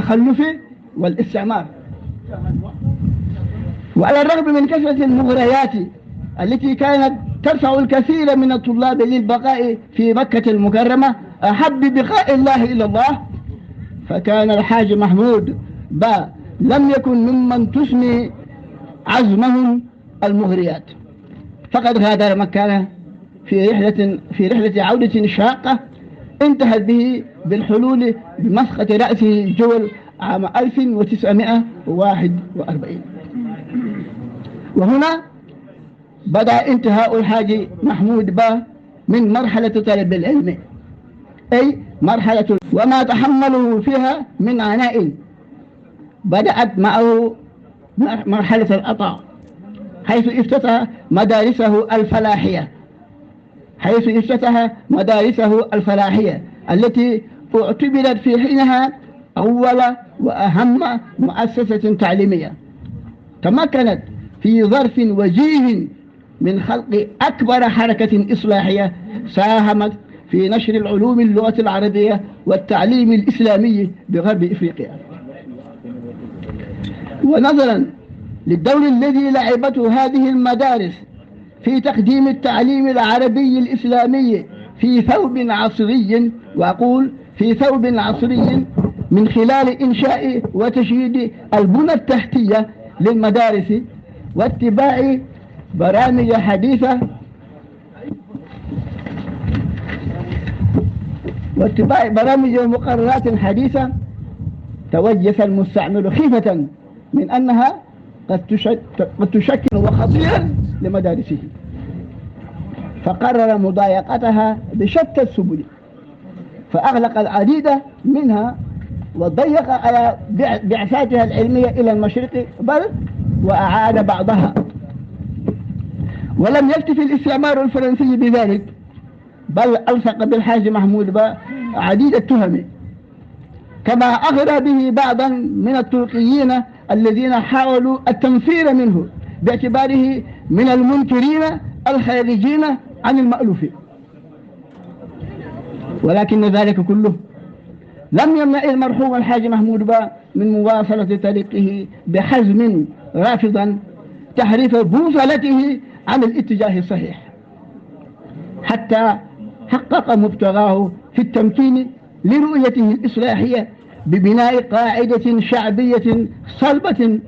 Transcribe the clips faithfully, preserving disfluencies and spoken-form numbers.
التخلف والاستعمار. وعلى الرغم من كثرة المغريات التي كانت تدفع الكثير من الطلاب للبقاء في مكة المكرمة أحب بقاء الله إلى الله، فكان الحاج محمود با لم يكن ممن تسمي عزمهم المغريات، فقد غادر مكة في رحلة، في رحلة عودة شاقة انتهت به بالحلول بمسقط رأسه جول عام ألف وتسعمائة وواحد وأربعين. وهنا بدأ انتهاء الحاج محمود با من مرحلة طلب العلم، أي مرحلة وما تحمله فيها من عناء. بدأت معه مر-، مرحلة العطاء، حيث افتتح مدارسه الفلاحية، حيث افتتح مدارسه الفلاحية التي اعتبرت في حينها أول وأهم مؤسسة تعليمية، تمكنت في ظرف وجيز من خلق أكبر حركة إصلاحية ساهمت في نشر العلوم اللغة العربية والتعليم الإسلامي بغرب إفريقيا. ونظرا للدور الذي لعبته هذه المدارس في تقديم التعليم العربي الإسلامي في ثوب عصري، وأقول في ثوب عصري، من خلال إنشاء وتشييد البنى التحتية للمدارس واتباع برامج حديثة، واتباع برامج ومقررات حديثة، توجس المستعمر خيفة من أنها قد تش-، قد تشكل خطيرا لمدارسه، فقرر مضايقتها بشتى السبل، فأغلق العديد منها وضيق على بع-، بعثاتها العلمية إلى المشرق، بل وأعاد بعضها. ولم يكتف الاستعمار الفرنسي بذلك، بل ألصق بالحاج محمود با عديد التهم، كما أغرى به بعضا من التركيين الذين حاولوا التنفير منه باعتباره من المنكرين الخارجين عن المألوف. ولكن ذلك كله لم يمنع المرحوم الحاج محمود با من مواصلة طريقه بحزم، رافضا تحريف بوصلته عن الاتجاه الصحيح، حتى حقق مبتغاه في التمكين لرؤيته الإصلاحية ببناء قاعدة شعبية صلبة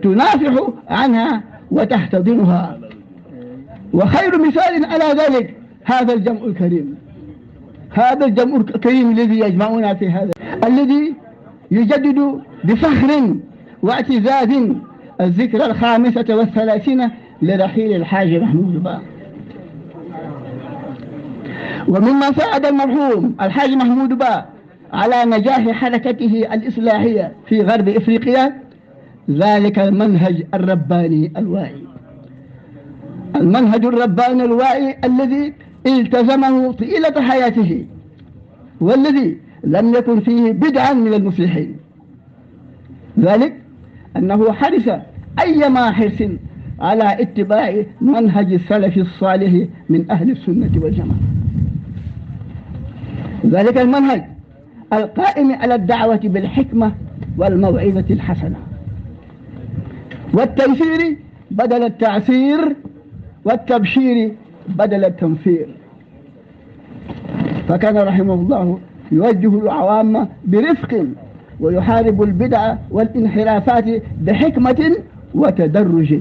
تنافح عنها وتحتضنها. وخير مثال على ذلك هذا الجمع الكريم، هذا الجمع الكريم الذي يجمعنا في هذا، الذي يجدد بفخر واعتزاز الذكرى الخامسة والثلاثين لرحيل الحاج محمود با. ومما ساعد المرحوم الحاج محمود با على نجاح حركته الإصلاحية في غرب إفريقيا ذلك المنهج الرباني الواعي، المنهج الرباني الواعي الذي التزمه طيلة حياته، والذي لم يكن فيه بدعا من المصلحين، ذلك أنه حرص أيما حرص على اتباع منهج السلف الصالح من أهل السنة والجماعة. ذلك المنهج القائم على الدعوة بالحكمة والموعظة الحسنة، والتيسير بدل التعسير، والتبشير بدل التنفير. فكان رحمه الله يوجه العوام برفق، ويحارب البدع والانحرافات بحكمة وتدرج.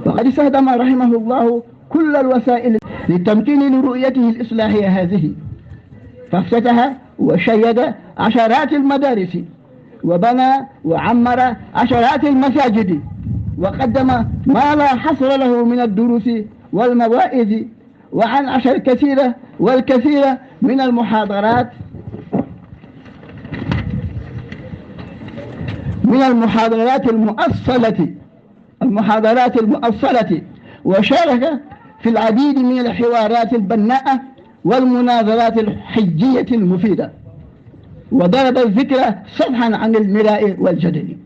وقد استخدم رحمه الله كل الوسائل للتمكين لرؤيته الإصلاحية هذه، فافتتح وشيد عشرات المدارس، وبنى وعمر عشرات المساجد، وقدم ما لا حصر له من الدروس والمواعظ، وعن عشر كثيرة والكثير من المحاضرات، من المحاضرات المؤصلة، المحاضرات المؤصلة، وشارك في العديد من الحوارات البناءة والمناظرات الحجية المفيدة، وضرب الذكر صفحا عن المراء والجدل،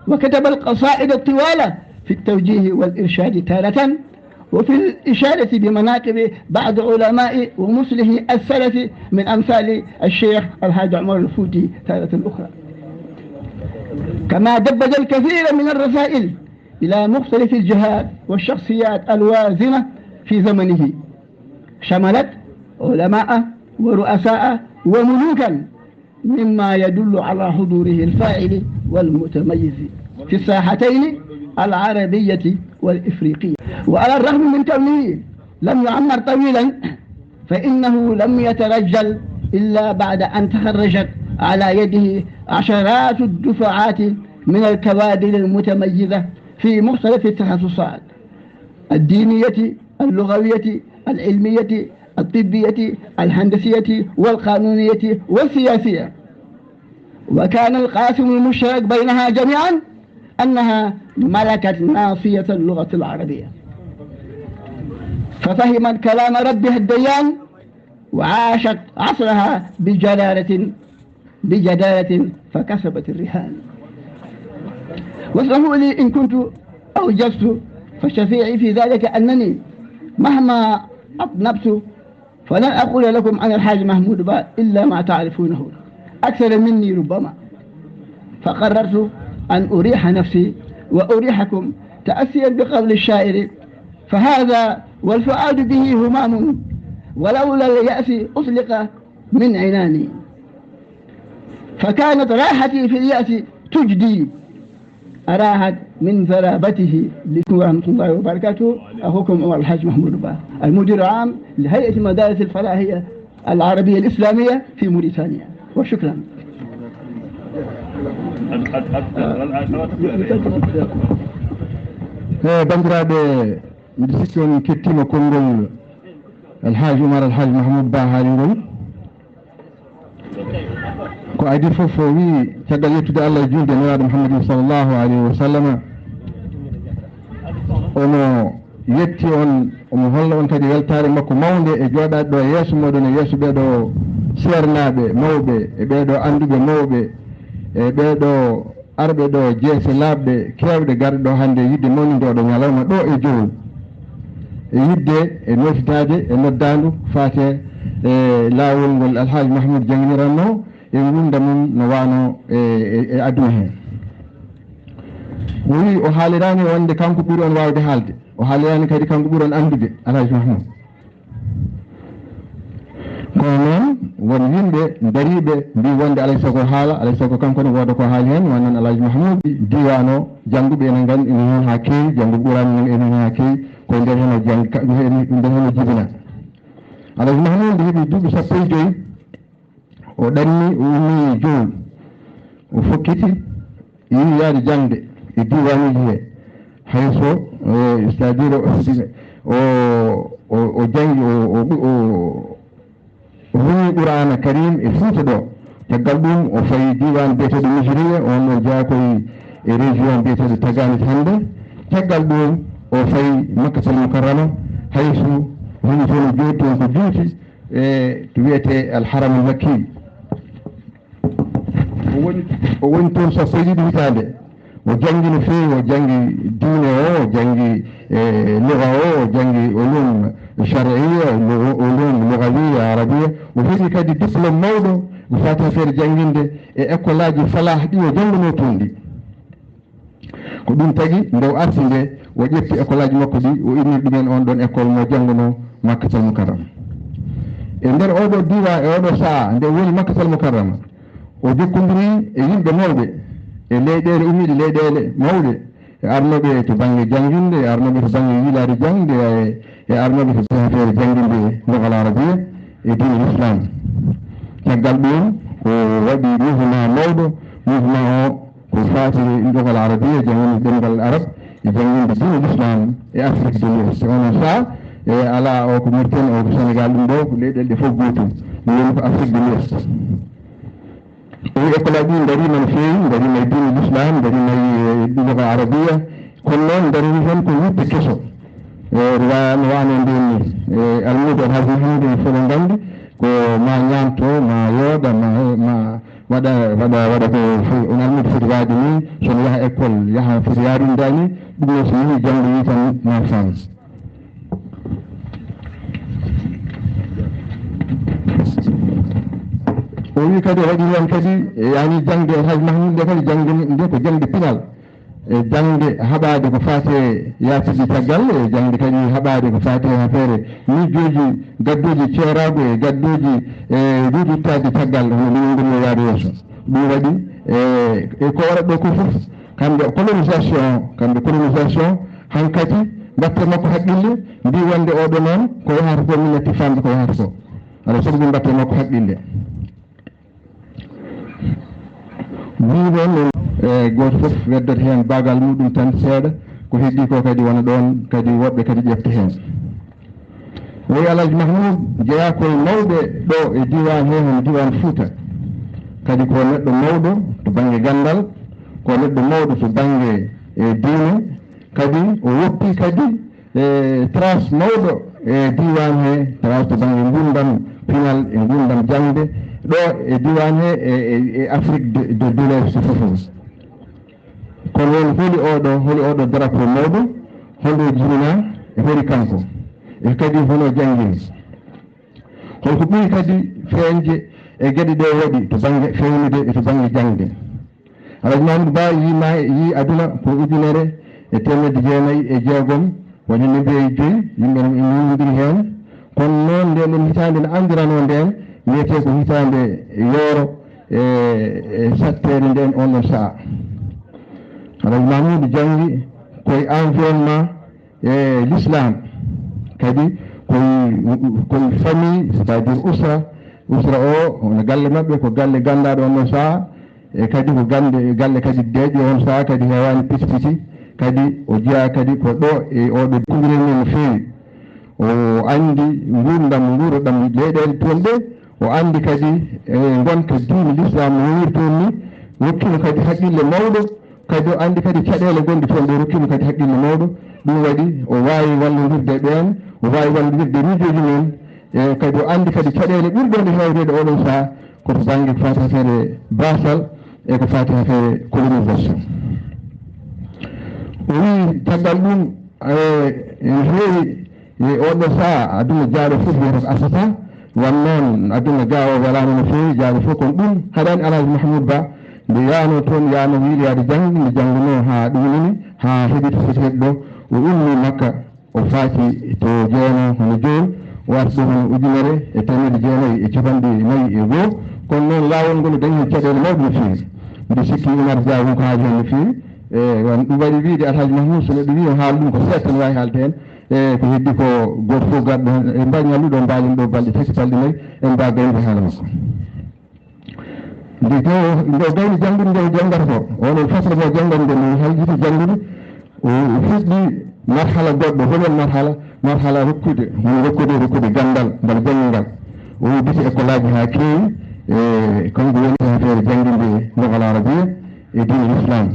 وكتب القصائد الطوال في التوجيه والإرشاد تارة، وفي الإشادة بمناقب بعض علماء ومصلحي السلف من أمثال الشيخ الحاج عمر الفوتي تارة أخرى. كما دبج الكثير من الرسائل إلى مختلف الجهات والشخصيات الوازنة في زمنه، شملت علماء ورؤساء وملوكا، مما يدل على حضوره الفاعل والمتميز في الساحتين العربية والإفريقية. وعلى الرغم من كونه لم يعمر طويلا، فإنه لم يترجل إلا بعد أن تخرجت على يده عشرات الدفعات من الكوادر المتميزة في مختلف التخصصات الدينية، اللغوية، العلمية، الطبية، الهندسية، والقانونية، والسياسية. وكان القاسم المشترك بينها جميعا أنها ملكت ناصية اللغة العربية، ففهمت كلام ربها الديان، وعاشت عصرها بجدارة، بجدارة، فكسبت الرهان. واسمحوا لي إن كنت أوجزت، فشفيعي في ذلك أنني مهما أطنبت فلن أقول لكم عن الحاج محمود با إلا ما تعرفونه أكثر مني ربما، فقررت أن أريح نفسي وأريحكم تأسيا بقول الشاعر: فهذا والفؤاد به همام، ولولا اليأس أطلق من عناني، فكانت راحتي في اليأس تجدي أراحت من ضرابته. ورحمة الله وبركاته. أخوكم عمر الحاج محمود با، المدير العام لهيئة المدارس الفلاحية العربية الإسلامية في موريتانيا. وشكرا. Eh, banndiraaɓe, mbiɗa sikki on kettiima konngol Alhaji Umar Alhaji Mahmoud Ba haali ngol. Ko adii fof o wii, caggal yettude Allah e juulde e Nelaaɗo Muhammadin sallallahu alayhi wa sallam, omo yetti on, omo holla on kadi weltaare makko mawnde e jooɗaade ɗo e yeeso mooɗon, e yeeso ɓee ɗo seernaaɓe mawɓe, e ɓee ɗo annduɓe mawɓe, e ɓee ɗo arɓe ɗo jeese laaɓɗe keewɗe garɗe ɗo hannde yiɗde mawninde oɗo ñalawma ɗo e Jowol, e yiɗde e nootitaade e noddaandu faate e laawol ngol Alhaji Mahmoud jannginirannoo e nguurndam mum no waano e, e, e aduna hee. O wii o haaliraani wonde kanko ɓuri on waawde haalde, o haaliraani kadi kanko ɓuri on anndude Alhaji Mahmoud. Kono noon, won yimɓe dariiɓe mbii wonde alay sago haala, alay sago kanko ne wooda ko haali heen, wano noon Alhaji Mahmoud, diiwaan o, jannguɓe ene nganndi, ene heen haa keewi, jannguɓe Quraan ene heen haa keewi, ko e nder heen o janngi, ka-, nder heen o jibinaa. Alhaji Mahmoud nde heɓi duuɓi sappo e joy, o ɗanni, o ummii Jowol, o fokkiti, yiɗi yaade jaŋde e diiwaanuuji hee, hay so, eh, c'est-à-dire, o, o, o, o janngi, o, o, o, o huñi Qur'aana Kariim e Fuuta ɗo. Caggal ɗum, o fayi diiwaan biyeteeɗo Misiriya, on ɗo jeyaa ko e, e région biyeteeɗo Tagaanis hannde. Caggal ɗum, o fayi Makkatal Mukarrama, hay so woni toon o jooɗi toon ko juuti, e to wiyetee Al Haramul Makki. O woni, o woni toon sappo e ɗiɗi hitaande. O janngi no feewi, o janngi diine o, o janngi, e, luga o, o janngi ulum shar'iyya, lu-, ulum lughawiyya, arabiyya. O heɓi kadi diplôme mawɗo ko faati affaire jannginde e école aji falah ɗi o janngunoo toon ɗi. Ko ɗum tagi nde o arti nde, o ƴetti école aji makko ɗi, o inniri ɗumen on ɗon école mo janngunoo Makkatal Mukarrama. E nder oɗo diiwaan, e oɗo sahaa nde o woni Makkatal Mukarrama, o jokkondiri e yimɓe mawɓe, e leyɗeele, ummiiɗe leyɗeele mawɗe, e arnooɓe to bannge jannginde, e arnooɓe to bannge yiilaade jaŋde, e, e arnooɓe to bannge feere jannginde lugal arabiya e diine l'islam. Caggal ɗum, o waɗi mouvement mawɗo, mouvement o ko faati e lugal arabiya, jannginde ɗemngal arab, e jannginde diine l'islam e Afrique de l'Ouest. Onon sahaa, e alaa o ko Mauritanie, o ko Sénégal, ɗum ɗo ko leyɗeele ɗe fof gootum. Ɗum woni ko Afrique de l'Ouest. Ɗum école aji ɗi ndariima no feewi, ndariima e diine l'islam, ndariima e luga arabiya, kono noon ndariima heen ko wutte keso. E, wa-, no waano ndeen ni, e, almuudo Alhaji Mahamadou en fof no nganndi, ko ma ñaamto, ma yooɗa, ma, ma waɗa, waɗa, waɗa ko fo-, on almuudo foti waade ni, so no yaha école, yaha foti yaarinde ni, ɗum noon so yehii janngo yii tan ma faam. Wi kadi o waɗi heen kadi, e, yaani jaŋde El Hadj Mahmoud nde kadi jaŋde nde ko jaŋde pinal. E jaŋde haɓaade ko faati e yaatiji caggal, e jaŋde kadi haɓaade ko faati e affaire miijooji, gadduuji ceeraagu e gadduuji, e, ruuduttaade caggal, hono ɗum ngoni yaade yeeso. Ɗum waɗi, e, e ko waɗa ɗo ko fof, kamɓe colonisation, kamɓe colonisation, hankadi mbatte makko haqqille, mbi wonde oɗo noon, ko yahata ko min natti famde ko yahata ko. Alaa sago ɓe mbatte makko haqqille. Mbiɗon noon, e, gooto fof weddoto heen baagal muɗum tan seeɗa, ko heddii ko kadi wona ɗoon, kadi woɓɓe kadi ƴefta heen. O wiyi Alhaji Mahmoud jeyaa ko e mawɓe ɗo e diiwaan he, hono diiwaan Fuuta. Kadi ko neɗɗo mawɗo to bannge ganndal, ko neɗɗo mawɗo to bannge, e, diine, kadi o woppi kadi e trace mawɗo e diiwaan he, trace to bannge nguurndam pinal e nguurndam jaŋde ɗo e diiwaan he e, e, e Afrique de, de, de l'Ouest fof. Kono won holi oɗo, holi oɗo drapeau mawɗo, hol o jibinaa e holi kanko? E kadi hono janngini? Holko ɓuri kadi feeñde e geɗe ɗe waɗi to bannge feewnude e to bannge jaŋde? Alhaji Mamadou Ba yii ma, yii aduna ko ujunere e teemedde jeenayi e jeegom, woni no mbiye joyi, yimɓe ne ina ñiwndiri heen. Kono noon, ndeen ɗoon hitaande ne anndiranoo ndeen, wiyetee ko hitaande yooro e, e satteere ndeen, oon ɗoon sahaa. Alhaji Mamadou janngi koye environnement e l'islam, kadi koye, koye famille, c'est-à-dire usra. Usra o, hono galle maɓɓe, ko galle ganndaaɗo oon ɗoon sahaa, e kadi ko gannde, galle kadi deeƴɗe oon sahaa, kadi heewaani piti piti, kadi o jeyaa kadi ko ɗo e oɗo kumbirel men no feewi. O anndi nguurndam, nguurndam leyɗeele toon ɗe, o anndi kadi, e, ngonka diine l'islam no woniri toon ni, rokkiimo kadi haqqille mawɗo, kadi o anndi kadi caɗeele gonɗe toon ɗe, rokkiimo kadi haqqille mawɗo. Ɗum waɗi o waawi wallondirde e ɓeen, o waawi wallondirde e miijooji men, e kadi o anndi kadi caɗeele ɓurɗe nde heewreede oɗon sahaa ko to bannge ko faati affaire baasal e ko faati affaire colonisation. O wii caggal ɗum, e, ene heewi, e oɗo sahaa aduna jaaɗo fof wiyata ko asata, wan noon aduna ga o welaama no feewi, jaaɗo fof, kono ɗum haɗaani Alhaji Mahmoud Ba, nde yaano toon, yaano wiiloyaade janngo, nde janngunoo haa ɗum woni, haa heɓi to foti heɓ ɗo, o ummi Makka, o faati to Jeeno, hono jooni, o arti ɗo hono ujunere e teemedde jeenayi e capanɗe nayi e goo. Kono noon, laawol ngol o dañi heen caɗeele mawɗe no feewi. Mbiɗa sikki Umar Dia won ko haaju heen no feewi. E, wan ɗum waɗi wiyde Alhaji Mahmoud, so neɗɗo wii o haala ɗum ko seeɗa tan waawi haalde heen. E, ko heddi ko gooto fof garɗo heen. E, mbaɗ ñalluɗo mbaalen ɗo balɗe tati, balɗe nayi, en mbaa gaynude haala makko. Nde taw, nde o gayni janngude, nde o janngata ko, onon fasre mo janngande, mo haljiti janngude, o fuɗɗi marhala goɗɗo. Hol on marhala? Marhala rokkude, woni rokkude, rokkude ganndal ngal janngi ngal. O udditi école aji haa keewi, e kanko woni affaire jannginde lugal arabiya e diine l'islam.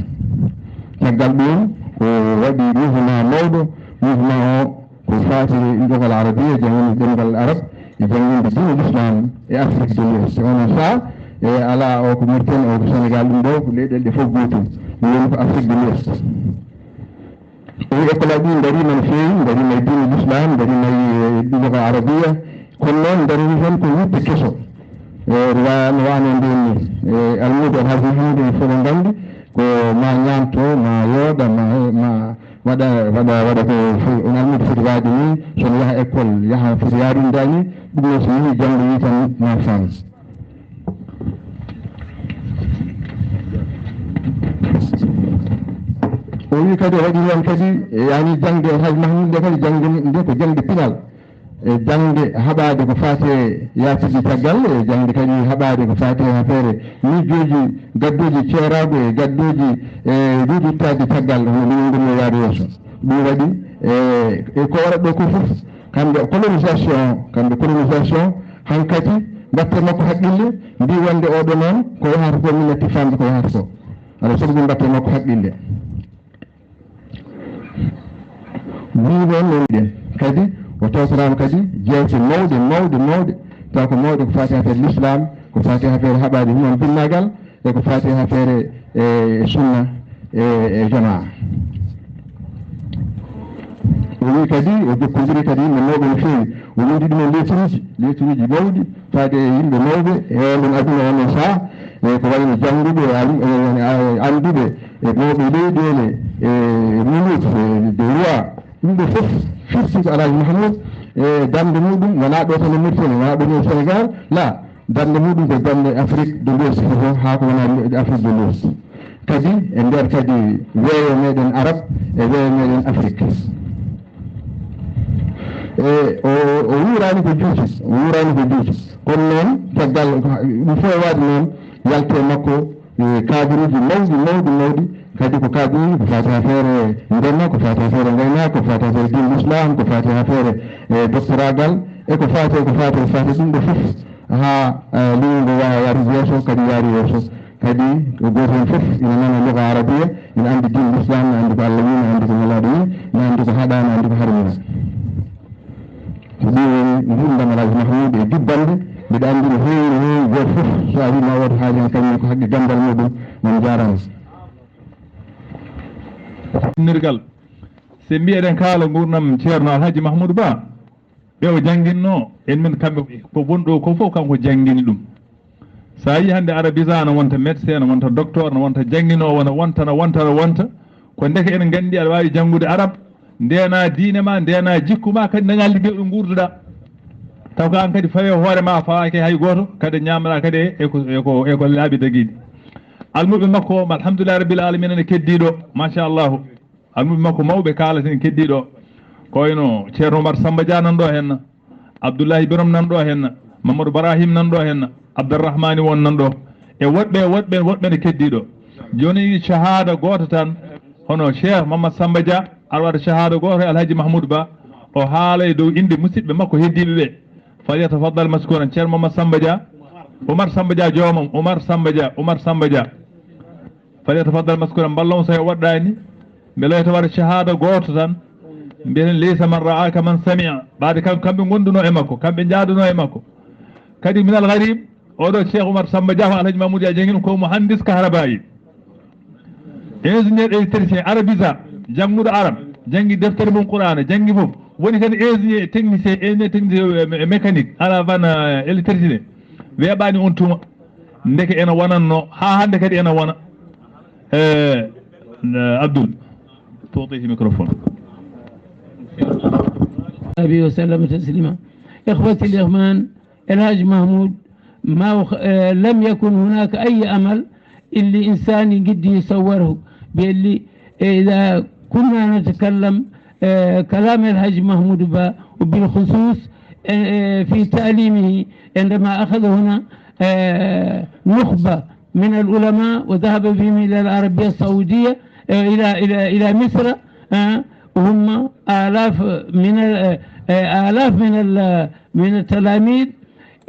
Caggal ɗum, o waɗi mouvement mawɗo, mouvement o ko faati e lugal arabiya, jannginde ɗemngal arab, e jannginde diine l'islam e Afrique de l'Ouest. Onon sahaa, e alaa o ko Mauritanie, o ko Sénégal, ɗum ɗo ko leyɗeele ɗe fof gootum. Ɗum woni ko Afrique de l'Ouest. O wi école aji ɗi ndariima no feewi, ndariima e diine l'islam, ndariima e lugal arabiya, kono noon ndariima heen ko wutte keso. E, no wa-, no waano ndeen ni. E, almuudo Alhaji Mahamadou en fof no nganndi, ko ma ñaamto, ma yooɗa, ma, ma waɗa, waɗa, waɗa ko fo-, on almuudo foti waade ni, so no yaha école, yaha foti yaarinde ni, ɗum noon so yehi janngo yi tan ma faam. O wi kadi o waɗi heen kadi, e, yaani jaŋde El Hadj Mahmoud nde kadi jaŋde nde ko jaŋde pinal. E jaŋde haɓaade ko faati e yaatiji caggal, e jaŋde kadi haɓaade ko faati e affaire miijooji gadduuji ceeraagu e gadduuji, e, ruuduttaade caggal, hono ɗum ngoni yaade yeeso. Ɗum waɗi, e, e ko waɗa ɗo ko fof, kamɓe colonisation, kamɓe colonisation, hankadi mbatte makko haqqille, mbi wonde oɗo noon, ko yahata ko min natti famde ko yahata ko. Alaa sago ɓe mbatte makko haqqille. Mbiɗon noon ɗen. Kadi o tawtoraama kadi jeewte mawɗe, mawɗe, mawɗe. Taw ko mawɗe ko faati affaire l'islam, ko faati affaire haɓaade human binnaagal, e ko faati affaire, e, sunna, e, e jamaa. O wi kadi, o jokkondiri kadi yimɓe mawɓe no feewi. O wondi ɗumen leesuuji, leesuuji mawɗi, faade e yimɓe mawɓe, e oɗon aduna, oɗon saha, e ko wayno jannguɓe, e al-, e, e, annduɓe, e mawɓe leyɗeele, e muluk, e de roi. Ɗum ɗo fof firti ko Alhaji Mahmoud, e darnde muɗum, wonaa ɗo tan e Mauritanie, wonaa ɗo e Sénégal, la, darnde muɗum ko darnde Afrique de l'Ouest fof, haa ko wonaa Afrique de l'Ouest. Kadi e nder kadi weeyo meɗen Arab e weeyo meɗen Afrique. E o, o wuuraani ko juuti, o wuuraani ko juuti. Kono noon, caggal ɗum fof e waɗde noon, yalte makko, e kaabiruuji mawɗi, mawɗi, mawɗi, kadi ko kaabiruuji ko faati affaire ndema, ko faati affaire ngaynaaka, ko faati affaire diine l'islam, ko faati affaire, e, doctoragal, e ko faati, ko faati, ko faati ɗum ɗo fof. Haa, e, leydi ngo waawa yaade yeeso, kadi yaade yeeso. Kadi ko gooto heen fof ina nana luga arabiya, ina anndi diine l'islam, ina anndi ko Allah wi, ina anndi ko Nelaaɗo wi, ina anndi ko haɗaa, ina anndi ko harmina. Ko ɗum woni nguurndam Alhaji Mahmoud e dibbande. Mbiɗa anndi no heewi, no heewi, gooto fof so a wii ma wood haaju heen kañum ko haqqe ganndal muɗum. On njaaraama. Innirgal. Se mbiyeɗen kaala nguurndam Ceerno Alhaji Mahmoud Ba, ɓe o jannginnoo, en min kamɓe ko woni ɗo ko fof kanko janngini ɗum. So a yii hannde arabisa no wonta médecin, no wonta docteur, no wonta jannginoowo, no wonta, no wonta, no wonta, ko ndeke eɗen nganndi aɗa waawi janngude arab, ndeenaa diine ma, ndeenaa jikku ma, kadi ndañaa liggey ɗo nguurduɗaa. Taw ko aan kadi fawe hoore ma fawaaki hay gooto, kadi ñaamaɗaa kadi e ko, e ko, e ko laaɓi dagiiɗi. Almuɓɓe makko, alhamdulillahi rabbil alamina, ne keddii ɗo, machallahu. Almuɓɓe makko mawɓe kaalaten keddii ɗo, ko wayno Ceerno Umar Samba Dia nan ɗo henna, Abdullahi Birom nan ɗo henna, Mamadou Barahim nan ɗo henna, Abdourahmani won nan ɗo, e woɗɓe, woɗɓe, woɗɓe ne keddii ɗo. Jooni shahada gooto tan, hono Cheikh Mamadou Samba Dia, aɗa waɗa shahada gooto e Alhaji Mahmoud Ba, o haala e dow innde musidɓe makko heddiiɓe ɓe. Falyatafaddal mashkuran, Ceerno Mamadou Samba Dia, Umar Samba Dia joomam, Umar Samba Dia, Umar Samba Dia. Falyatafaddal mashkuran, mballon so o waɗɗaani, mbeɗa loyta waɗa shahada gooto tan, mbiyaten leysa man ra'a ka man sami'a, ɓaade kam, kamɓe ngondunoo e makko, kamɓe njaadanoo e makko. Kadi minal gharib, oɗo Cheikh Umar Samba Dia, Alhaji Mahmoud Dia jangino ko muhandis kahrabayi. Ingénieur électricien, arabisa, jannguɗo arab, janngi deftere mum Qur'ana, janngi fof. Woni kadi ingénieur technicien, ingénieur technicien, euh, mé-, mécanique, à la vanne, euh, électricité. Weeɓaani on tuma. Ndeke ena wonanno, haa hannde kadi ena wona. Eh, eh, Abdoul, tuuti microphone. Abi wa sallama taslima. Ikhwati al-ikhwan, El Hadj Mahmoud, ما وخ-، آه، لم يكن هناك أي أمل اللي إنسان يقدر يصوره، باللي إذا كنا نتكلم، آه، كلام الحاج محمود با، وبالخصوص، آه، في تعليمه عندما أخذ هنا، آه، نخبة من العلماء وذهب بهم إلى العربية السعودية، آه، إلى، إلى، إلى مصر، آه، وهم آلاف من ال-، آه، آلاف من ال-، من التلاميذ.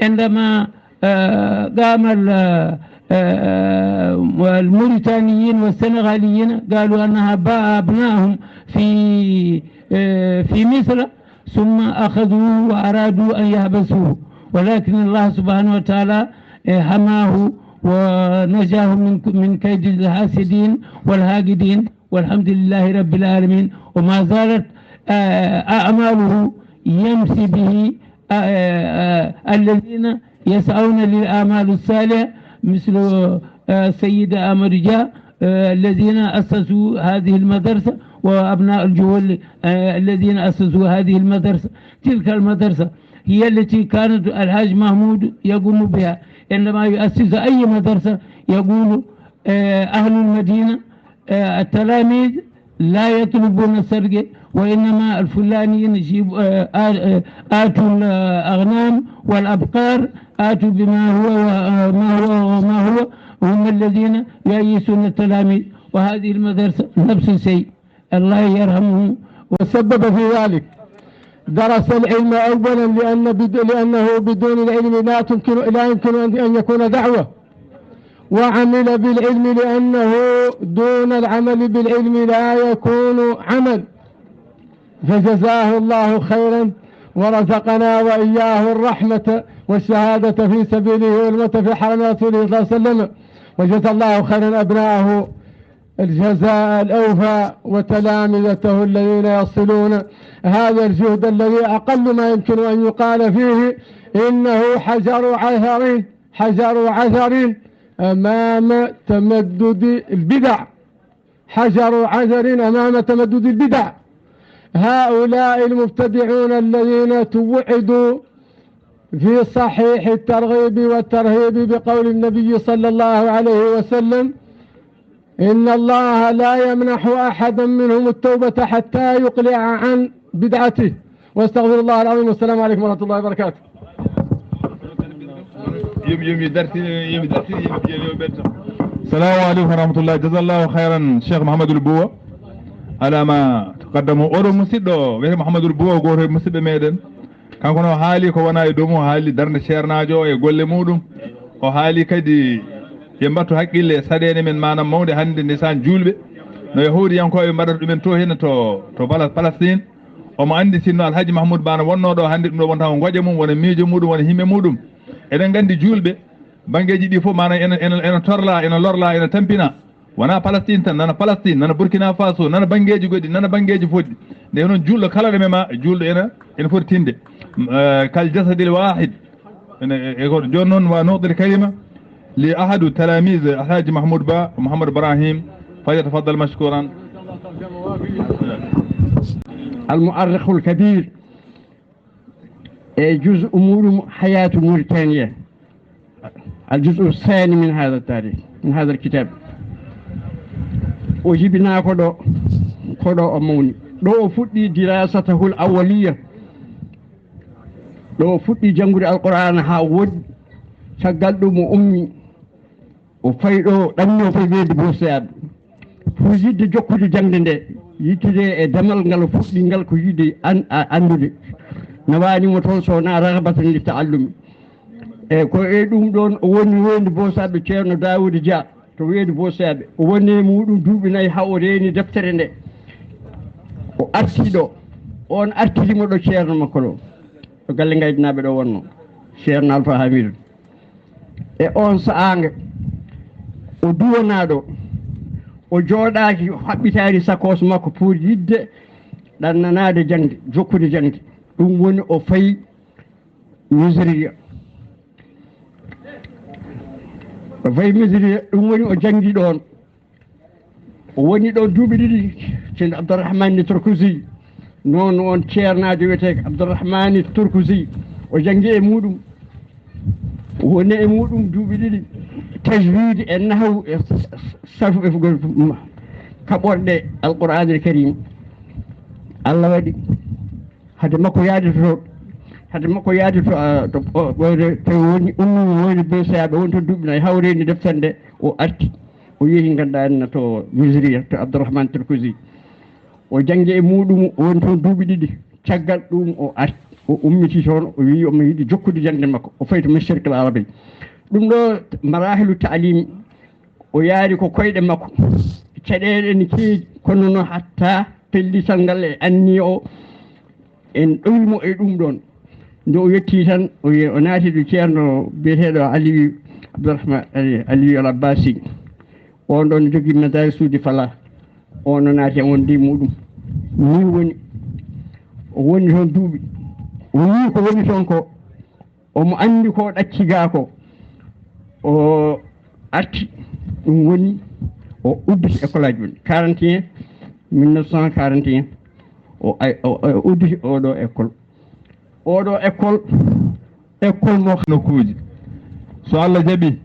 عندما، آه، قام ال-، آه، الموريتانيين والسنغاليين قالوا أنها باع أبنائهم في، آه، في مصر، ثم أخذوه وأرادوا أن يحبسوه، ولكن الله سبحانه وتعالى، آه، حماه ونجاه من ك-، من كيد الحاسدين والحاقدين، والحمد لله رب العالمين. وما زالت، آه، أعماله يمشي به، آه، آه، الذين يسعون للأعمال الصالحة مثل، آه، السيد أحمد جاه، آه، الذين أسسوا هذه المدرسة، وأبناء الجهول، آه، الذين أسسوا هذه المدرسة. تلك المدرسة هي التي كانت الحاج محمود يقوم بها. عندما يؤسس أي مدرسة يقول، آه، أهل المدينة، آه، التلاميذ لا يطلبون السرقة، وإنما الفلانيين يجيب، آه، آه، آه، آتوا الأغنام والأبقار، آتوا بما هو، آه، ما هو وما هو، هم الذين يؤيسون التلاميذ. وهذه المدرسة نفس الشيء. الله يرحمه. وسبب في ذلك درس العلم أولا، لأن بد-، لأنه بدون العلم لا تمكن، لا يمكن أن، أن يكون دعوة، وعمل بالعلم لأنه دون العمل بالعلم لا يكون عمل، فجزاه الله خيرا ورزقنا وإياه الرحمة والشهادة في سبيله والموت في حرم رسوله صلى الله عليه وسلم، وجزى الله خيرا أبناءه. الجزاء الأوفى وتلامذته الذين يصلون هذا الجهد الذي أقل ما يمكن أن يقال فيه إنه حجر عثر، حجر عثر أمام تمدد البدع، حجر عثر أمام تمدد البدع. هؤلاء المبتدعون الذين توعدوا في صحيح الترغيب والترهيب بقول النبي صلى الله عليه وسلم: إن الله لا يمنح أحدا منهم التوبة حتى يقلع عن بدعته. وأستغفر الله العظيم، والسلام عليكم ورحمة الله وبركاته. Yomi, yomi dartini, yomi dartini, yomi, yomi, yomi ɓetto. Salamu aleykum wa rahmatullah. Jazallahu khairan, Cheikh Mouhamadoul Bouwa. Alama taqaddamu. Oɗo musidɗo wiyete Mouhamadoul Bouwa, goto e musidɓe meɗen. Kanko no haali ko wona e domu, haali darnde ceernaajo e golle muɗum. O haali kadi ɓe mbattu haqqille e saɗeende men, maanaam mawnde hannde, ndeysaan, juulɓe no Yahuudiyankooɓe mbaɗata ɗumen to henne to, to Pala-, Palestine. Omo anndi sinno Alhaji Mahmoud Ba no wonnoo ɗo hannde, ɗum ɗo wonta ko ngoƴa mum, wona miijo muɗum, wona himme muɗum. Eɗen nganndi juulɓe, banngeeji ɗi fof, maanaam ena, ena, ena torla, ena lorla, ena tampina. Wona Palestine tan, nana Palestine, nana Burkina Faso, nana banngeeji goɗɗi, nana banngeeji fof ɗi. Nde noon juulɗo kala ɗo mema, juulɗo ena, ena foti tinde. Eh, kal jasadil wahid. Ene, e, e ko jooni noon wa nu'til kalima li ahadu talamise Alhaji Mahmoud Ba, Mouhamadou Ibrahim, falyatafaddal mashkuran. Al mu'arrikhul kabir. E juz'u muɗum Hayatu Mauritania, al juz'u thani min hadha tarikh, min hadha al kitab. O jibina ko ɗo, ko ɗo o mawni. Ɗo o fuɗɗi dirasatahul awwaliya. Ɗo o fuɗɗi janngude Alqur'aana haa woɗɗi. Caggal ɗum o ummi. O fayi ɗo, ɗanni o fayi weedu Booseyaaɓe. Fuu yiɗde jokkude jaŋde nde, yittude e damal ngal o fuɗɗi ngal ko yiɗde an-, a-, anndude. Nawaani mo toon so wonaa ragbatan li ta'allumi. E ko e ɗum ɗoon o woni weedu Boosaaɓe Ceerno Daawuda Dia to weedu Boosaaɓe. O woni e muɗum duuɓi nayi haa o reeni deftere nde. O arti ɗo. Oon artiri mo ɗo ceerno makko ɗo. Ɗo galle Ngaydinaaɓe ɗo wonnoo. Ceerno Alfa Hamidu. E oon sa'aange, o duwanaaɗo, o jooɗaaki, o haɓɓitaani sakoos makko pour yiɗde ɗannanaade jaŋde, jokkude jaŋde. Ɗum woni o fayi Misiriya. O fayi Misiriya, ɗum woni o janngi ɗoon. O woni ɗo duuɓi ɗiɗi, ceerno Abdourahmane Turkusi, noon on ceernaajo wiyeteeko Abdourahmane Turkusi, o janngi e muɗum, o woni e muɗum duuɓi ɗiɗi, tajwid e nahwu e sarfu e fugol kaɓorɗe Alqur'aanil Karim. Allah waɗi hade makko yaade to, hade makko yaade to, ah, to, o, o, to woni, ummi woni Booseyaaɓe, woni to duuɓi nayi, hawreeni deftere nde, o arti, o yehi, ngannduɗaa en, to Misiriya, to Abdourahmane Turkusi. O janngi e muɗum, o woni toon duuɓi ɗiɗi. Caggal ɗum, o arti, o ummiti toon, o wiyi omo yiɗi jokkude jaŋde makko, o fayi to Mashriqil Arabi. Ɗum ɗo marahilu taalimi, o yaari ko koyɗe makko. Caɗeele ene keewi, kono noon hatta pellital ngal e anniya o, en ɗowi mo e ɗum ɗoon. Nde o yettii tan, o wi-, o naati ɗo ceerno biyeteeɗo Aliyu Abdourahmane Ali, Aliyu Al Abbasi. Oon ɗoon jogii madarisuuji Fala. Oon o naati e wonde e muɗum. Nii woni, o woni toon duuɓi. O yii ko woni toon ko. Omo anndi ko ɗacci gaa ko. O arti, ɗum woni o udditi école aji mum. Quarante et un, mille neuf cent quarante et un, o ay-, o, o udditi oɗo école. Oɗo école, école mo nokkuuji. So Allah jaɓi,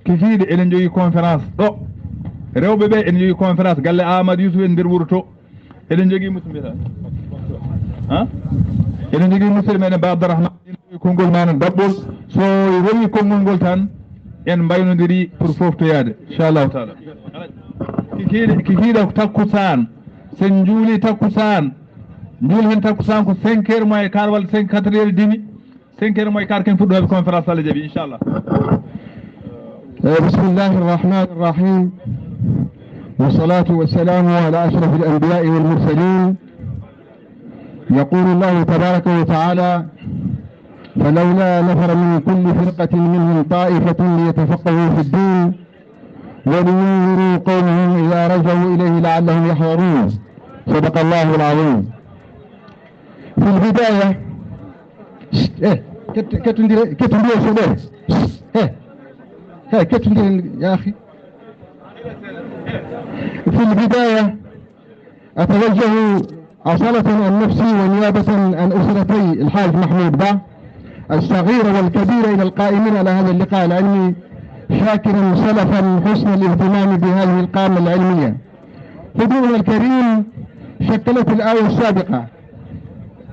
kikiiɗe eɗen njogii conférence ɗo. Rewɓe ɓe eɗen njogii conférence galle Amadou Youssouf en nder wuro to. Eɗen njogii musidɓe tan. Ha? Eɗen njogii musidɗo meɗen Ba Abdourahmane. Konngol ma no daɓɓol. So rewi konngol ngol tan, en mbaynodiri pour foftoyaade, inchallahu taala. Kikiiɗe, kikiiɗe ko takkusaan. Sen njuuli takkusaan. Njuul hen takkusaan ko cinq heures moins quart walla cinq, quatre heures et demi. Cinq heures moins quart ken fuɗɗoɓe conférence, Allah jaɓi, inchallah. Eh, bismillahi rahmani rahim. Wassalatu wassalamu ala ashrafil anbiya'i wal mursalin. يقول الله تبارك وتعالى: فلولا نفر من كل فرقة منهم طائفة ليتفقهوا في الدين ولينذروا قومهم إذا رجعوا إليه لعلهم يحذرون. صدق الله العظيم. في البداية، إيه، كت-، كتندير، كتندير سوداء. إيه، إيه، كتندير يا أخي. في البداية أتوجه أصالة عن نفسي ونيابة عن أسرتي الحاج محمود با الصغيرة والكبيرة إلى القائمين على هذا اللقاء العلمي، شاكرا سلفا حسن الاهتمام بهذه القامة العلمية. حضورنا الكريم، شكلت الآية السابقة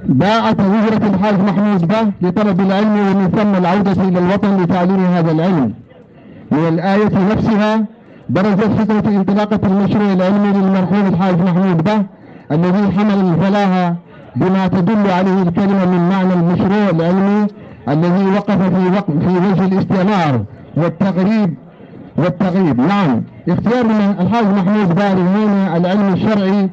باعة هجرة الحاج محمود با لطلب العلم ومن ثم العودة إلى الوطن لتعليم هذا العلم. من الآية نفسها برزت فكرة انطلاقة المشروع العلمي للمرحوم الحاج محمود با الذي حمل الفلاحة بما تدل عليه الكلمة من معنى المشروع العلمي الذي وقف في وق-، في وجه الاستعمار والتغريب والتغييب. نعم، اختيار من الحاج محمود با لهنا العلم الشرعي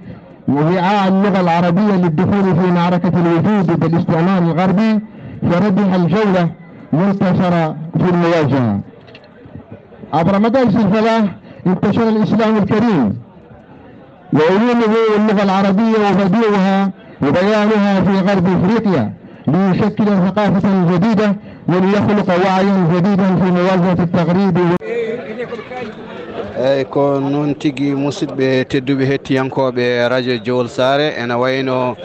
ووعاء اللغة العربية للدخول في معركة الوجود ضد الاستعمار الغربي، فربح الجولة وانتصر في المواجهة. عبر مدارس الفلاح انتشر الإسلام الكريم وعلومه واللغة العربية وبديعها وبيانها في غرب إفريقيا، ليشكل ثقافة جديدة وليخلق وعيا جديدا في مواجهة التغريب. Eyyi, ko noon tigi, musidɓe tedduɓe, hettiyankooɓe radio Jowol Saare, ena wayno,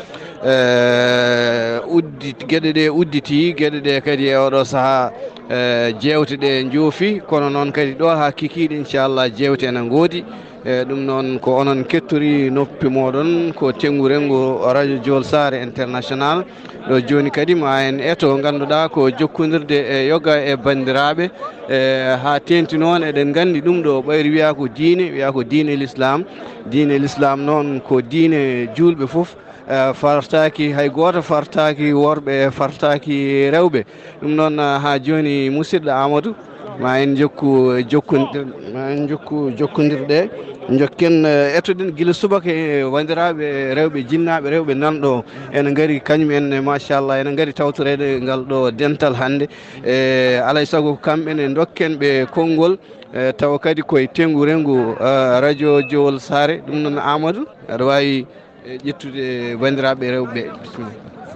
eh, uddi-, geɗe ɗe udditi, geɗe ɗe kadi e oɗo sahaa, eh, jeewte ɗe njoofi, kono noon kadi ɗo haa kikiiɗe, inchallah, jeewte ena ngoodi. E ɗum noon ko onon kettori noppi mooɗon, ko Tenngurengu radio Jowol Saare International. Ɗo jooni kadi ma en eto ngannduɗaa ko jokkondirde e yoga e banndiraaɓe, e haa teeŋti noon eɗen nganndi ɗum ɗo ɓayri wiyaa ko diine, wiyaa ko diine l'islam. Diine l'islam noon ko diine juulɓe fof, eh, fartaaki, hay gooto fartaaki worɓe, fartaaki rewɓe. Ɗum noon, eh, haa jooni, musidɗo Amadou, ma en njokku jokkondir-, ma en njokku jokkondirɗe, njokken, eh, ettoɗen gila subaka e wanndiraaɓe rewɓe, jinnaaɓe rewɓe nan ɗo, ene ngari kañum en, machallah, ene ngari tawtoreede ngal ɗo dental hannde. E alaa e sago kamɓe ne ndokken ɓe konngol, eh, tawa kadi koye Tenngurengu, eh, radio Jowol Saare. Ɗum noon, Amadou, aɗa waawi e ƴettude banndiraaɓe rewɓe ɓe. Bisimilla.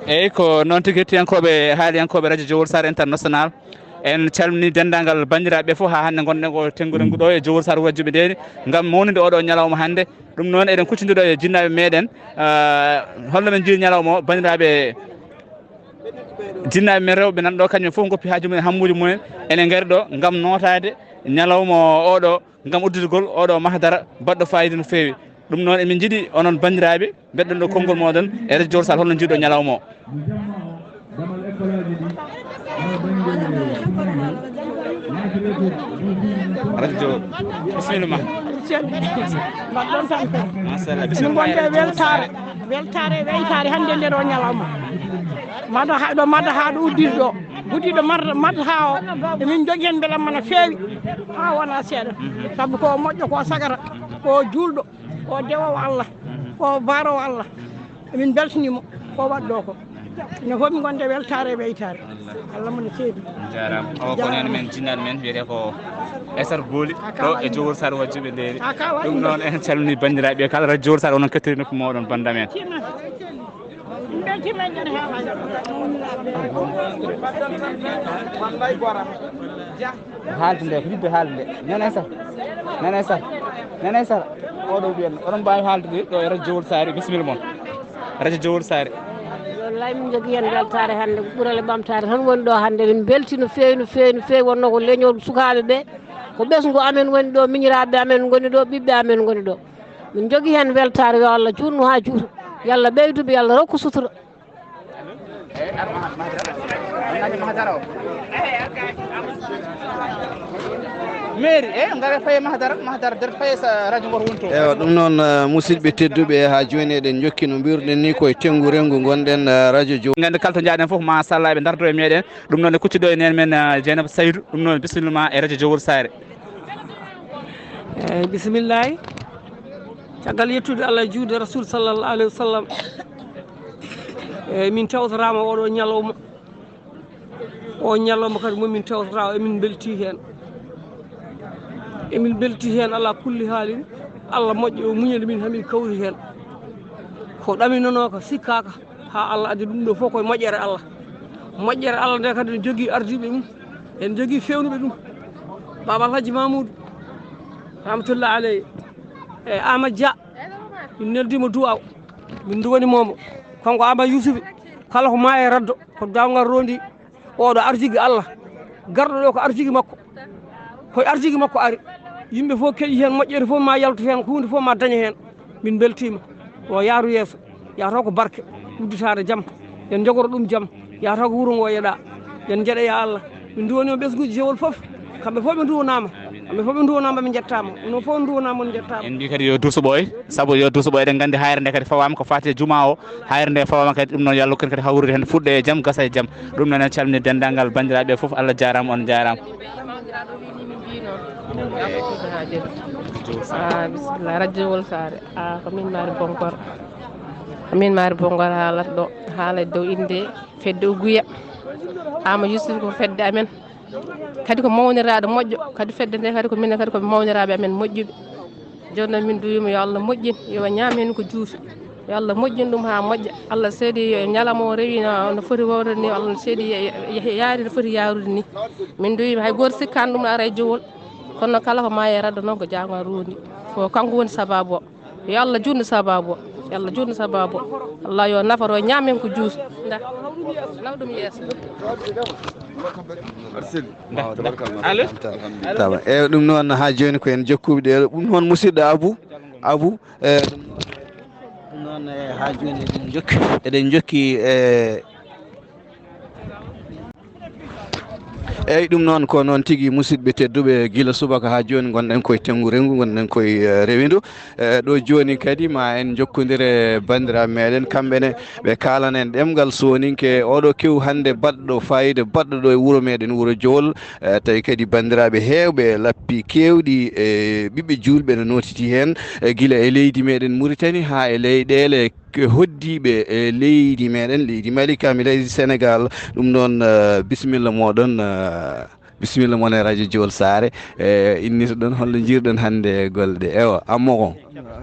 Eyyi, ko noon tigi, hettiyankooɓe, haaliyankooɓe radio Jowol Saare International. En calminii denndaangal banndiraaɓe fof, haa hannde ngonɗen ko Tenngurengu ɗo e Jowol Saare Wajjuɓe Ndeeri, ngam mawninde oɗo ñalawma hannde. Ɗum noon, eɗen kuccondira e jinnaaɓe meɗen, ah, holno men njiyiri ñalawma o, banndiraaɓe jinnaaɓe men rewɓe nan ɗo, kañum fof ngoppi haaju mumen, hammuuji mumen, ene ngari ɗo ngam nootaade ñalawma o oɗo, ngam udditgol oɗo mahdara baɗɗo faayiida no feewi. Ɗum noon, emin njiɗi onon banndiraaɓe, mbeɗon ɗo konngol mooɗon e radio Jowol Saare, holno njiiɗo ñalawma o? Radio Jowol, bisimilla ma. Mbaɗɗon tan ko. Machallah, min bisimilla ma. Ngonde weltaare, weltaare, weltaare hannde nder o ñalawma. Mada ha ɗo, mada ha ɗo uddiri ɗo. Guddiɗo mar-, mada ha o, emin jogii heen mbelamma no feewi, ha wona seeɗa. Mhm. Sabu ko moƴƴo, ko sagata, ko juulɗo, ko dewowo Allah, ko barowo Allah. Emin mbeltanii mo ko waɗɗo ko. Ene homi ngonde weltaare e weytaare. Allah mo no seedi. Jaaraama. O ko nene men, jinnaaɗo men, wiyetee ko Esar Booli, ɗo e Jowol Saare Wajjuɓe Ndeeri. Ɗum noon, en calminii banndiraaɓe kala radio Jowol Saare, onon kettori noppi mooɗon, bannda men. Min mbeltiima e nder heewaaji. Haalde nde, ko yimɓe haalde nde. Nene Sar. Nene Sar. Nene Sar. Oɗo mbiyen, oɗon mbaawi haalde ɗo e radio Jowol Saare, bisimilla mon. Radio Jowol Saare. Wallay, min njogii heen weltaare hannde, ko ɓurale ɓamtaare tan woni ɗo hannde. Min mbeltii no feewi, no feewi, no feewi. Wonnoo ko leñol sukaaɓe ɓe. Ko ɓesngu amen woni ɗo, miñiraaɓe amen ngoni ɗo, ɓiɓɓe amen ngoni ɗo. Min njogii heen weltaare, yo Allah juutnu haa juuta. Yo Allah ɓeydu ɓe, yo Allah rokku sutura. Mairie, e, ngare faye Mahdara, Mahdara nder faye sa radio ngoto woni to. Ewa, ɗum noon, eh, musidɓe tedduɓe, haa jooni eɗen njokki no mbiruɗen ni koye Tenngurengu ngonɗen, eh, radio Jo. Nganndi kala to njaaɗen fof, machallah, eɓe ndardo e meɗen. Ɗum noon e kuccuɗo e neen men, eh, Dieynaba Saydou. Ɗum noon bisimilla ma e radio Jowol Saare. Eyyi, bisimillahi. Caggal yettude Allah e juulde Rasul sallallahu alayhi wa sallam. Eyyi, min tawtoraama oɗo ñalawma. O ñalawma kadi mo min tawtoraa o, emin mbeltii heen. Emin mbelti heen alaa kulli haalin. Allah moƴƴo o muñani min hamin kawri heen. Ko ɗaminanooka sikkaaka haa Allah addi ɗum ɗo fof koye moƴƴere Allah. Moƴƴere Allah nde kadi ne jogii ardiiɓe mum, en jogii feewnuɓe ɗum. Baaba Alhaji Mamoudou, rahmatullah aleyh, e Amadou Dia, min neldiima duwaaw, min nduwanimomo. Kanko Amadou Youssoufi, kala ko maa e raddo, ko dawngal rondi. Oɗo arjigi Allah, garɗo ɗo ko arjigi makko, koye arjigi makko ari. Yimɓe fof keƴi heen, moƴƴere fof ma yaltu heen, ko huunde fof ma dañe heen. Min mbeltiima. O yaaru yeeso, yataw ko barke, udditaade jam, en njogoro ɗum jam, yataw ko wuro ngo yeɗa. En njeɗa ya Allah. Min nduwani o ɓesnguuji jewol fof. Kamɓe fof ɓe nduwanaama. Kamɓe fof ɓe nduwanaama, ɓe njettaama. Onon fof nduwanaama, on njettaama. En mbi kadi yo duuso ɓooy, sabu yo duuso ɓooy, eɗen nganndi haayre nde kadi fawaama ko faati e juma o. Haayre nde fawaama kadi, ɗum noon yo Allah hokku en kadi hawrude heen, fuɗɗo e jam, gasa e jam. Ɗum noon en calmini denndaangal banndiraaɓe fof, Allah jaaraama, on jaaraama. Ah, bisimilla, radio Wol Saare. Ah, ko min maari Bongor. Ko min maari Bongor haalata ɗo, haala e dow innde fedde Uguya. Ama Yusuf ko fedde amen. Kadi ko mawniraaɗo moƴƴo, kadi fedde nde kadi ko minen kadi ko mawniraaɓe amen moƴƴuɓe. Jooni noon min duwiima yo Allah moƴƴin, yo ñaam heen ko juuti. Yo Allah moƴƴin ɗum haa moƴƴa. Allah seedi yo ñalawma o rewi no, no foti wowde ni, Allah seedi ye-, ye-, yaari no foti yaarude ni. Min duwiima hay gooto sikkaani ɗum ara e jowol. Kono noon kala ko maayi e radda noon ko jaango rondi. Ko kanko woni sabaabu o. Yo Allah juutnu sabaabu o. Yo Allah juutnu sabaabu o. Allah yo nafar o ñaam heen ko juuti. Nda, naw ɗum yeeso. Allo? Alhamdulillah. Allo? Tawa. Eyyi, ɗum noon haa jooni ko en jokkuɓe ɗe. Ɗum noon musidɗo Abou, Abou, e, ɗum noon, e, haa jooni eɗen jokki, eɗen jokki, e, eyyi, ɗum noon ko noon tigi, musidɓe tedduɓe, gila subaka haa jooni ngonɗen koye tenngu rengu, ngonɗen koye, e, rewindu. E, ɗo jooni kadi ma en njokkondir e banndiraaɓe meɗen, kamɓe ne ɓe kaalana en ɗemngal sooninke, oɗo kew hannde baɗɗo fayida, baɗɗo ɗo e wuro meɗen, wuro Jowol. E, tawi kadi banndiraaɓe heewɓe, lappi keewɗi e ɓiɓɓe juulɓe no nootiti heen, e gila e leydi meɗen Muritani haa e leyɗeele k-, hoddiiɓe e leydi meɗen, leydi Mali, kam e leydi Senegal. Ɗum noon, e, bisimilla moɗon, e, bisimilla mon e radio Jowol Saare, e, innitoɗon, holno njiirɗon hannde golle ɗe? Ewa, Ammo ko?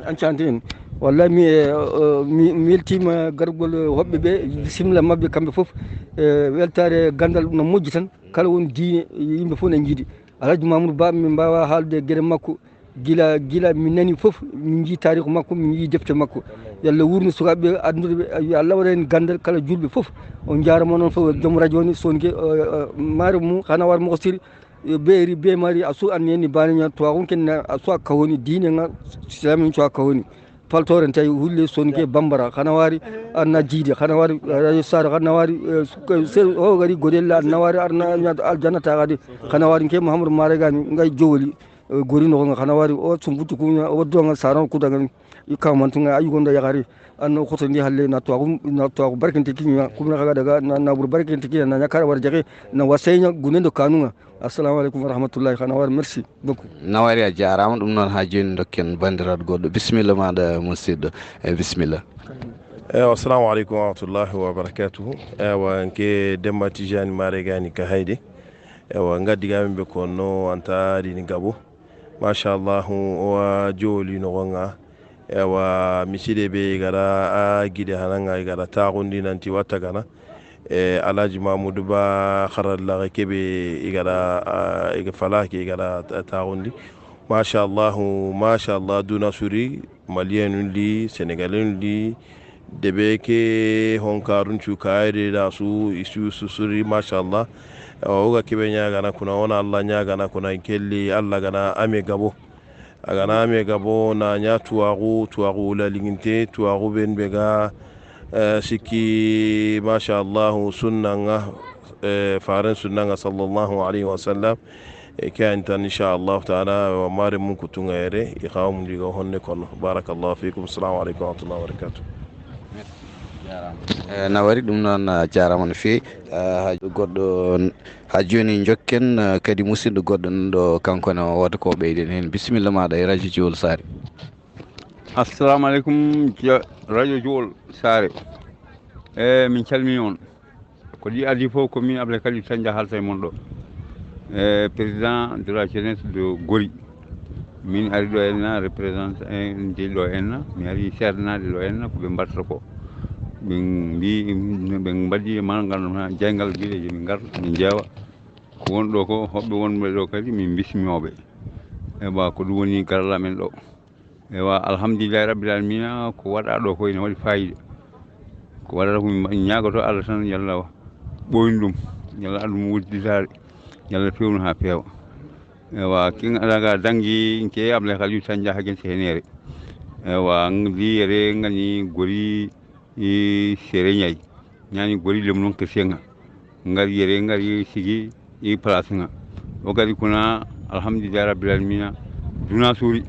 Enchanté en. Wallahi mi, e, o, mi, mi weltiima gargol hoɓɓe ɓe, bisimilla maɓɓe kamɓe fof. E, weltaare ganndal no moƴƴi tan, kala won diine, yimɓe fof ne njiidi. Alhaji Mamoudou Ba, min mbaawa haalde e gere makko, gila, gila min nani fof, min njii taariikh makko, min njii defte makko. Yo Allah wuurnu sukaaɓe ɓe, addude ɓe, yo Allah waɗa heen ganndal kala juulɓe fof. On njaaraama noon fof, joom radio ni, Sonke, e, e, maare mum, xanaa war moko siri, e, beeri, be mari, a su an ni, ni bani nya, to akun ken na, a su a kahoni, diine nga, islamin su a kahoni. Paltoren tawi hulle Sonke Bambara, xana wari, anna jiidi, xana wari, radio Sara, xana wari, e, su-, se-, o gari godella, anna wari, arna nya, aljanna ta gadi, xana wari, ke Muhammadu Mare gani, ngai jowli. E, gori noxo nga xana wari o sumbutu kuña o donga saran kudangan i kamantu nga ayu gonda yaxari. Anna xoto ndi halle na to na to barkante kiña kumna xaga daga na na bur barkante kiña na ñakara war jaxe na wasayña gunendo kanunga. Assalamu alaikum wa rahmatullahi, xana war, merci beaucoup. Nawari a jaaraama. Ɗum noon haa jooni ndokken banndiraaɗo goɗɗo, bisimilla maɗa musidɗo. E bisimilla. Ewa, assalamu alaikum wa rahmatullahi wa barakatuhu. Ewa, nke Demba Tijani Mare gani ka hayde. Ewa, ngaddi gamin ɓe kono anta dini gabo. Machallahu, owa jowoli no gonga. Ewa, misiɗe ɓe igara a gide hananga igara taxundi nanti watta gana. E Alhaji Mamoudou Ba xarallare keɓe igara, a, iga falaki igara ta-, taxundi. Machallahu, machallah, duna suri, malien un li, sénégalais un li, debe ke honkarun cu kayre da su, isu susuri, machallah. Ewa, oga keɓe ñagana kuna, wona Allah ñagana kuna, kelli Allah gana ame gabo. A gana ame gabo na ña tuwaxu, tuwaxu la liginte, tuwaxu ben be ga, eh, sikki, machallahu, sunnanga, eh, faren sunnanga, sallallahu alaihi wa sallam. E ke ani tan, inchallahu taala, wa mare mun kutunga yere, i xawa mun diga honne kono. Barakallahu fikum. Assalamu alaikum wa rahmatullahi wa barakatuh. E, nawari ɗum noon, a jaaraama no feewi. A, goɗɗo, haa jooni njokken, a, kadi musidɗo goɗɗo nan ɗo, kanko ne o wota ko ɓeyden heen. Bisimilla maɗa e radio Jowol Saare. Assalamu alaikum, ja-, radio Jowol Saare. E, min calmini on. Ko ɗi adii fof ko min Abdoulaye Kadi Tandia haalta e mon ɗo. E, président de la jeunesse de Gori. Min ari ɗo henna, représentant en ɗo henna, mi ari seedanaaɗe ɗo henna ko ɓe mbaɗata ko. Ɓe mbi, ɓe mbaɗi e maa ngal, jaygal gileeji, min ngar, min njeewa. Ko won ɗo ko, hoɓɓe wonɓe ɗo kadi, min bismooɓe. Ewa, ko ɗum woni garal amen ɗo. Ewa, alhamdulillahi rabbil alamina, ko waɗa ɗo ko ina waɗi fayida. Ko waɗata ko min ñaagoto Allah tan, yalla ɓooynu ɗum, yalla addu ɗum wudditaare, yalla feewnu haa feewa. Ewa, kin alaga dangi ke Ablaye Khalil Sanja hagen sehenere. Ewa, liyere ngani gori i sere ñay. Ñani gori lem non ke senga. Ngar yere, ngar yere sigi i place nga. O gari kuna, alhamdulillahi rabbil alamina, duna suri.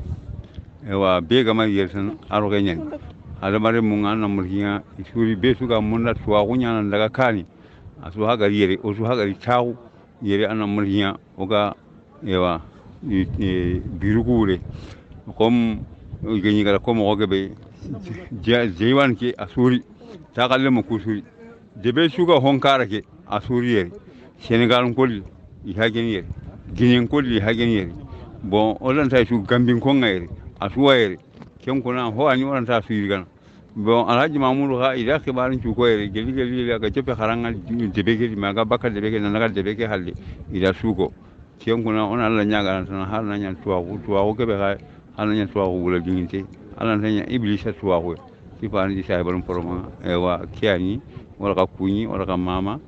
Ewa, be gama yere tan, aro ke ñani. Adamare mu nga na murhiya, suri be suga munda tuwa kunya nan daga kani. Asu hagari yere, o su hagari tawu, yere ana murhiya, o ga, ewa, i, i, biru kure. Kom, o gani gara kom o ga be, ja-, jaiwan ke a suri, ta kalle mo ku suri. Debe suga honkara ke a suri yere. Senegal kol, i hagen yere. Ginen kol, i hagen yere. Bon, olan ta su Gambin konga yere, a suwa yere. Ken kuna ho ani olan ta su yirgana. Bon, Alhaji Mamudu ha ida kibarin cuko yere, geli geli geli aga jope haranga debe geli maga baka debe geli nanaga debe ke halle. Ida suko. Ken kuna on Allah ñaga tan har na ñan tuwaku, tuwaku kebe ha, har na ñan tuwaku wula dinginte. Allah tan ñan iblisa tuwaku. Ti fani di sai balum poroma, ewa, kiani, wala ka kuni, wala ka mama,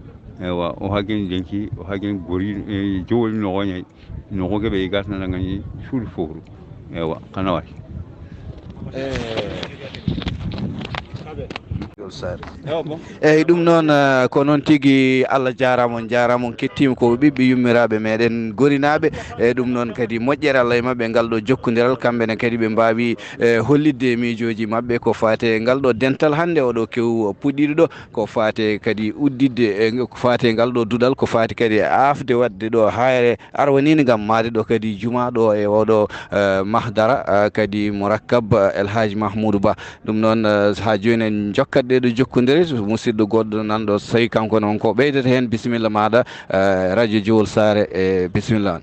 ewa, o hagen denki, o hagen gori, e, jowol no gonya, no go kebe gas na ngani sud fofru. Ewa, kana wati. Eyyi, ɗum noon, eh, ko noon tigi. Allah jaaraama, on jaaraama, on kettiima, ko ɓiɓɓe yummiraaɓe meɗen gorinaaɓe. E ɗum noon kadi moƴƴere Allah e maɓɓe, ngal ɗo jokkondiral, kamɓe ne kadi ɓe mbaawi, eh, hollitde miijooji maɓɓe ko faati e ngal ɗo dental hannde oɗo kew puɗɗiiɗo ɗo, ko faati kadi udditde, eh, ko faati e ngal ɗo duɗal, ko faati kadi e aafde waɗde ɗo haayre arwaniinde ngam mahde ɗo kadi juma ɗo e oɗo, eh, mahdara, eh, kadi murakkab, eh, El Hadj Mahmoudou Ba. Ɗum noon, eh, haa jooni en njokkat ɗe ɗo jokkondire, musidɗo goɗɗo nanɗo, so tawi kanko noon ko ɓeydata heen, bisimilla maaɗa, eh, radio Jowol Saare, e bisimilla on.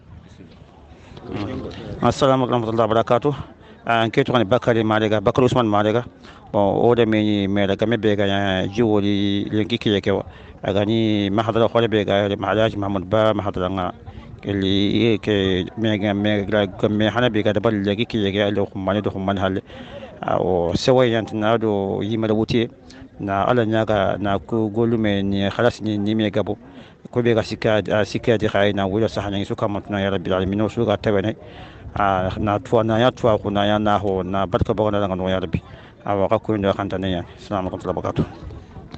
Assalamu alaikum warahmatullahi wabarakatuh. Ah, en ketto kadi Bakary Marega, Bakary Ousmane Marega. Bon, o de meni mera game be ga jiwoli lenki kile kewa. A gani mahadara hore be ga Alhaji Mahamoud Ba mahadara nga. Keli ke mega mega me hana be ga da bal lenki kile ke alo kumani do kumani halle. Ah, o sewa yantina do yimala wuti. Na ala ñaga na ko golume ni khalas ni, ni me gabo. Ko be ga sikka, ah, sikka di khay na wala sahana su kamantuna ya rabbil alamin, o su ga tawenay. Ah, na tuwa na ya tuwa ko na ya na ho na barka bago na ngano ya rabbi. Awa ka ko ndo khanta ne ya. Assalamu alaikum wa rahmatullahi wa barakatuh.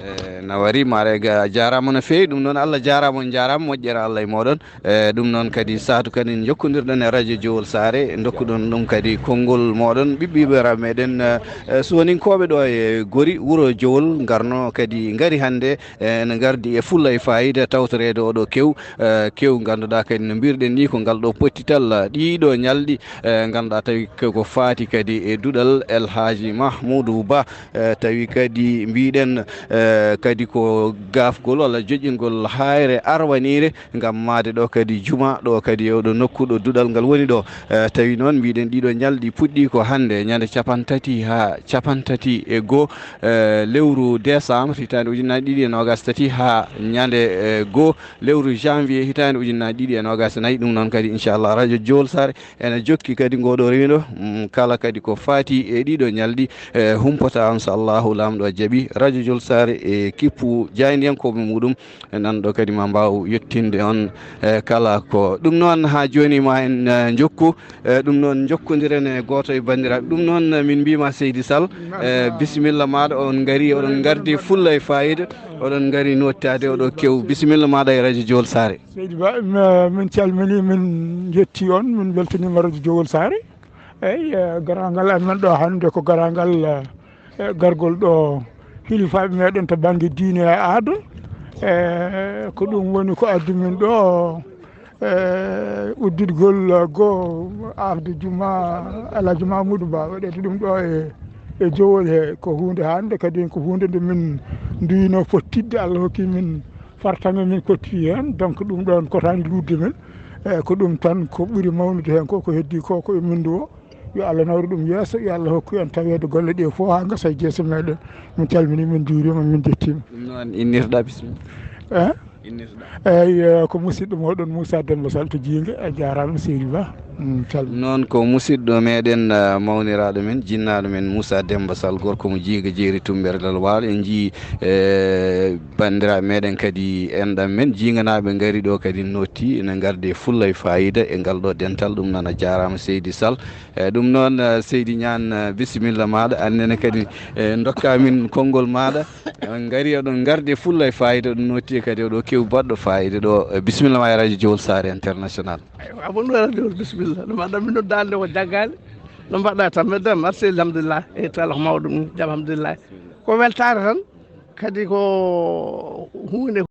Eh, na wari mare ga jarama no fewi. Ɗum noon Allah jarama, on jarama, moƴƴere Allah e moɗon. Eh, ɗum noon kadi saatu kadi jokkondirɗon e radio Jowol Saare, dokkuɗon ɗum kadi konngol moɗon ɓiɓɓe yummiraaɓe meɗen, eh, eh, Soninkooɓe ɗo e Gori, wuro Jowol, ngarno kadi ngari hannde, eh, ene ngardi e fulla e fayida tawtoreede oɗo kew, eh, kew ngannduɗaa kadi no mbirɗen ni ko ngal ɗo pottital, eh, ɗiɗo ñalɗi, eh, ngannduɗaa tawi ko, ko faati kadi e duɗal El Hadji Mahmoudou Ba, eh, tawi kadi mbiɗen, eh, kadi ko gafgol walla joƴƴingol haayre arwaniire ngam mahde ɗo kadi juma, ɗo kadi e oɗo nokku ɗo duɗal ngal woni ɗo. Eh, tawi noon mbiɗen ɗiɗo ñalɗi puɗɗi ko hannde ñande capantati haa capantati e goo, eh, lewru décembre hitaande ujunnaji ɗiɗi e nogas tati haa ñande, eh, goo lewru janvier hitaande ujunnaji ɗiɗi e nogas nayi. Ɗum noon kadi inchallah radio Jowol Saare ene jokki kadi ngoɗo rewindo, mm, kala kadi ko faati e ɗiɗo ñalɗi, eh, humpata inchallahu Laamɗo jaaɓi radio Jowol Saare e kippu jaayndiyankooɓe muɗum. E nan ɗo kadi ma mbaaw yettinde on, e kala ko ɗum noon. Haa jooni ma en, e, njokku, e, ɗum noon njokkondiren e gooto e banndiraaɓe. Ɗum noon, e, min mbiima Seydi Sall, e, bisimilla maaɗa, on ngari, oɗon ngardi fulla e fayida, oɗon ngari nottaade oɗo kew. Bisimilla maaɗa e radio Jowol Saare. Seydi Ba, mi, min calmini, min njetti on, min weltaniima radio Jowol Saare. Eyi, e, garagal amen ɗo hannde ko garagal, e, e, gargol ɗo hilifaaɓe meɗen to bannge diine e aada. E, ko ɗum woni ko addi min ɗo, e, udditgol, e, go aafde juma Alhaji Mamoudou Ba, waɗede ɗum ɗo e, e Jowol he. Ko huunde hannde kadi, ko huunde nde min nduyno fottidde, Allah hokki min fartaŋŋe, min kotti heen. Donc, ɗum ɗoon kotaani luutde min. E, ko ɗum tan ko ɓuri mawnude heen ko, ko heddi ko, ko e min ndu o. Yo Allah nawru ɗum yeeso, yo Allah hokku en taweede golle ɗe fof haa ngasa e jeese meɗen. Min calmini, min juurima, min jettima. Ɗum noon innirɗa, bisimilla. Eh? Innirɗa. Eyyi, eh, ko musidɗo moɗon Moussa Demba Sall to Jiinge. A jaaraama seydi Ba. Mm, calmi. Noon ko musidɗo meɗen, eh, mawniraaɗo men, jinnaaɗo men Moussa Demba Sall, gorko mo Jiinge jeeri tummbere Lal Waalo. En njii, eh, banndiraaɓe meɗen kadi, enɗam men Jiinganaaɓe ngari ɗo kadi notti, ene ngardi e fulla e faayiida e ngal ɗo dental. Ɗum noon a jaaraama seydi Sall. Eh, ɗum noon, eh, seydi Ñaan, eh, bisimilla maaɗa, annene kadi, eh, ndokka min konngol maaɗa. On ngari, oɗon ngardi e fulla e faayiida, ɗum notti kadi oɗo kew baɗɗo faayiida ɗo. Eh, bisimilla ma e Radio Jowol Saare International. Eywa, abonno Radio Jowol, bisimilla. No mbaɗɗa, min noddaande ko Jaggaali. No mbaɗɗa tan, meɗen marché, alhamdulillah. E tala ko mawɗum, jam, alhamdulillah. Ko weltaare tan, kadi ko huunde